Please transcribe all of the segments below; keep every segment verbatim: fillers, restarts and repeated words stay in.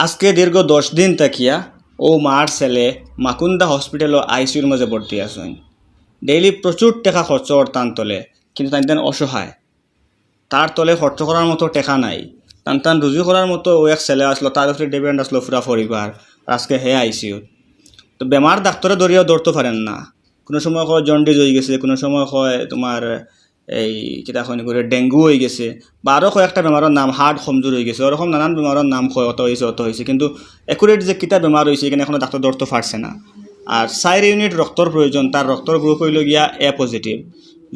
আজকে দীর্ঘ দশ দিন থাকিয়া ও মার ছেলে মাকুন্দা হসপিটালো আইসিইউর মাঝে ভর্তি আছইন। ডেইলি প্রচুর টেকা খরচ অর তান তলে, কিন্তু তাইন তান অসহায়, তার তলে খরচ করার মতো টেকা নাই। তান তান রুজি করার মতো ও এক ছেলে আসলো, তার উপরে ডিপেন্ড আসলো পুরা পরিবার। আর আজকে হে আইসিইউ। তো বেমার ডাক্তরে ধরিয়াও ধরতে পারেন না। কোনো সময় কয় জন্ডিস হয়ে গেছে, কোনো সময় কয় তোমার এই কিতা কয় নি করে ডেঙ্গু হয়ে গেছে, বা আরও কয়েকটা বেমারের নাম, হার্ট কমজোর হয়ে গেছে, ওরকম নানান বেমারের নাম কয়, অত হয়েছে, অত হয়েছে, কিন্তু অ্যাকুরেট যে কিতা বেমার হয়েছে এখানে এখনো ডাক্তর ধরতে পারছে না। আর চার ইউনিট রক্তর প্রয়োজন, তার রক্তর গ্রুপ হইল গিয়া এ পজিটিভ।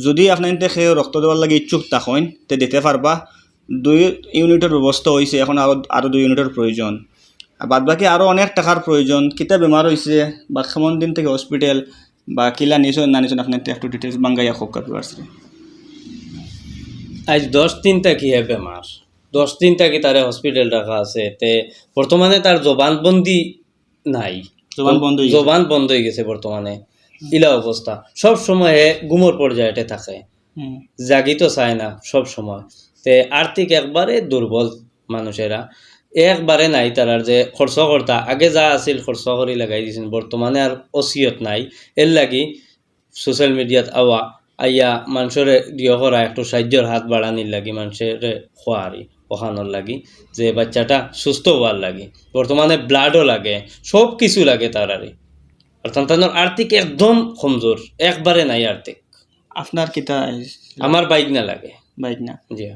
যদি আপনাইনতে কেউ রক্ত দেওয়ার লাগি ইচ্ছুক থাকইন, তে দিতে পারবা। দুই ইউনিটের ব্যবস্থা হয়েছে, এখন আরও আরও দুই ইউনিটের প্রয়োজন। আর বাদ বাকি আরও অনেক টাকার প্রয়োজন। কিতা বেমার হয়েছে বা কেমন দিন থেকে হসপিটাল, বা কিলা নিছইন না নিছইন, আপনাইনতে একটু ডিটেলস বাঙ্গাইয়া খোকা ভিউয়ার্সরে। আজ দশ দিন থাকি হে বেমার, দশ দিন থাকি তারে হসপিটাল রাখা আছে। তে বর্তমানে তার জবানবন্দি নাই, জবান বন্ধ হয়ে গেছে। জবান বন্ধ হয়ে গেছে বর্তমানে। ইলা অবস্থা, সব সময় হে ঘুমর পর্যায়েতে থাকে, হুম। জাগি তো চায় না সব সময়। তে আর্থিক একবারে দুর্বল মানুষেরা, একবারে নাই তারার যে খরচ করতা, আগে যা আছিল খরচ করি লাগাই দিছেন, বর্তমানে আর ওসিয়ত নাই। এর লাগি সোশ্যাল মিডিয়াত আওয়া, আইয়া মানুষরে দিও করা, একটু সাহায্যর হাত বাড়ানির লাগি, মানুষরে খোয়ারি ওখানোর লাগি, যে বাচ্চাটা সুস্থ হওয়ার লাগি। বর্তমানে ব্লাডও লাগে, সব কিছু লাগে তারারে। আর তান তানোর আর্থিক একদম কমজোর, একবারে নাই আর্থিক। আপনার কিতা? আমার বাইক না লাগে। বাইক না। জি।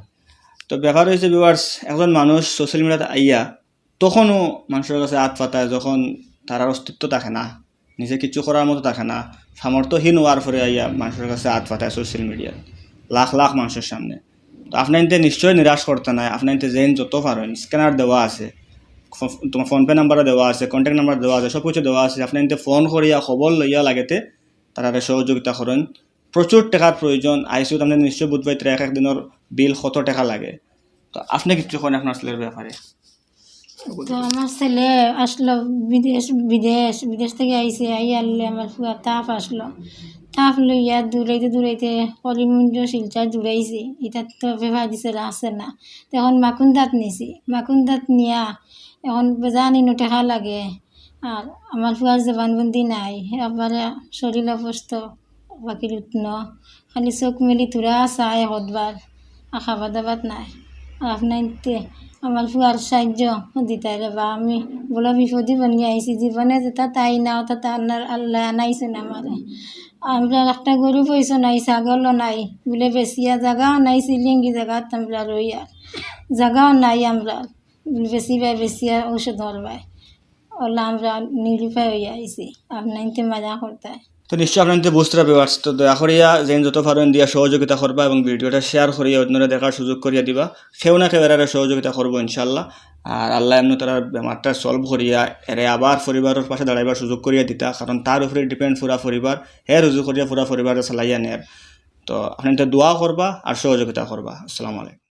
তো ব্যাপার হয়েছে ভিউয়ার্স, একজন মানুষ সোশ্যাল মিডিয়াতে আইয়া তখনও মানুষের কাছে হাত পাতায়, যখন তার আর অস্তিত্ব থাকে না, নিজে কিছু করার মতো থাকে না, সামর্থ্যহীন হওয়ার পরে আইয়া মানুষের কাছে হাত পাতায় সোশ্যাল মিডিয়াত লাখ লাখ মানুষের সামনে। তো আপনাইনতে নিশ্চয়ই নিরাশ করতা নায়। আপনাইনতে যেইন যত পারইন, স্ক্যানার দেওয়া আছে, ফো- তোমার ফোনপে নাম্বার দেওয়া আছে, কন্ট্যাক্ট নাম্বার দেওয়া আছে, সব কিছু দেওয়া আছে। আপনাইনতে ফোন করিয়া খবর লইয়া লাগেতে তারারে সহযোগিতা করইন। প্রচুর টাকার প্রয়োজন। আইসিইউত আপনাইনতে নিশ্চয়ই বুঝবাই, তারা এক এক দিনের বিল কত টাকা লাগে। তো আপনি কিছু কইন আপনার ছেলের ব্যাপারে। তো আমার ছেলে আসলো বিদেশ, বিদেশ, বিদেশ থেকে আইছে, আইয়ারলে আমার ফুয়া তাপ আসলো। তাপ লইয়া দৌড়াইতে দৌড়াইতে করিমগঞ্জ শিলচর দৌড়াইছে, ইটা তো পেপার দিছে আছে না। তো এখন মাকুন্দাত নিছি, মাকুন্দাত নিয়া এখন বেজানি নো টেকা লাগে। আর আমার ফুয়ার জবানবন্দি নাই, একবারে শরীর অবস্থা বাকি রুতন, খালি চোখ মেলি থুড়া চায় হদবার, আর খাবার দাবার নাই। আর আপনাইনতে আমার ফুয়ার সাহায্য দিতায় রে বা, আমি বড় বিপদি বনিয়া আইছি, জীবনে যেটা তাই না, ওটা তা আল্লাহ আনাইছেন আমারে। আমরা একটা গরু পয়সা নাই, ছাগলও নাই, বলে বেচিয়া জাগাও নাই, সিলিঙ্গি জাগাত আমরা রই আর জাগাও নাই আমরা, বলে বেচিবা বেচিয়া ঔষধ হরবায়। ওলা আমরা নিরুপায় হইয়া আইছি, আপনাইনতে মজা করতায়। তো নিশ্চয় আপনাইনতে বুঝতে পারবে ভিউয়ার্স। তো দয়া করিয়া যেইন যত পারইন দিয়া সহযোগিতা করবা এবং ভিডিওটা শেয়ার করিয়া অন্যরে দেখার সুযোগ করিয়া দিবা। কেউ না কেউ এরারে সহযোগিতা করবো ইনশাল্লাহ। আর আল্লাহ এমনি তারার বেমারটা সলভ করিয়া এরে আবার পরিবারের পাশে দাঁড়াইবার সুযোগ করিয়া দিতা, কারণ তার উপরে ডিপেন্ড পুরা পরিবার, হে রুজি করিয়া পুরা পরিবারে চালাইয়া নের। তো আপনাইনতে দোয়া করবা আর সহযোগিতা করবা। আসসালামু আলাইকুম।